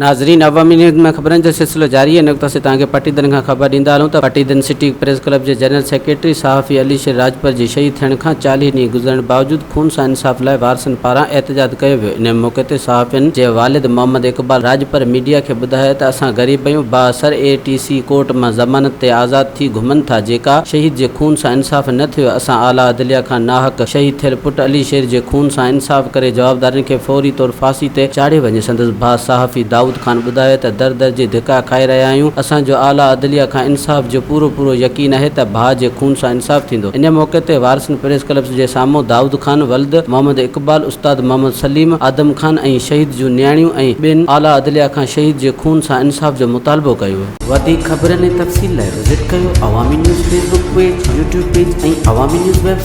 ناظرين عوامي نيوز ۾ خبرن جو سلسلو جاري آهي ان وقت اسين توهان کي پٽيدن کان خبر ڏيندا هلون ته پٽيدن سٽي پريس ڪلب جي جنرل سيڪريٽري صحافي علي شير راڄپر جي شهيد ٿيڻ کان 40 ڏينهن گذرڻ باوجود خون سان انصاف لاء وارثن پاران احتجاج ڪيو ويو ان موقعي تي صحافين جي والد محمد اقبال راڄپر ميڊيا کي ٻڌايو ته اسان غريب آهيون بااثر اي ٽي سي ڪورٽ مان ضمانت تي آزاد ٿي گهمن ٿا جيڪا شهيد جي خون سان انصاف نه ٿيو اسان اعليٰ عدليه کان ناحق شهيد ٿيل پٽ علي شير جي خون سان انصاف ڪري جوابدارن کي فوري طور ڦاسي تي چاڙهيو وڃي سندس ڀاء صحافي دائود خان ٻڌايو ته در در جي ڌڪا کائي رهيا آهيون اسان جو اعليٰ عدليه کان انصاف جو پورو پورو يقين آهي ته ڀاء جي خون سان انصاف ٿيندو ان موقعي تي وارثن پريس ڪلب جي سامهون دائود خان ولد محمد اقبال استاد محمد سليم آدم خان ۽ شهيد جون نياڻيون ۽ ٻين اعليٰ عدليه کان شهيد جي خون سان انصاف جو مطالبو ڪيو. وڌيڪ خبرن ۽ تفصيل لاء وزٽ ڪيو Awami news Facebook page, YouTube page ۽ Awami news website.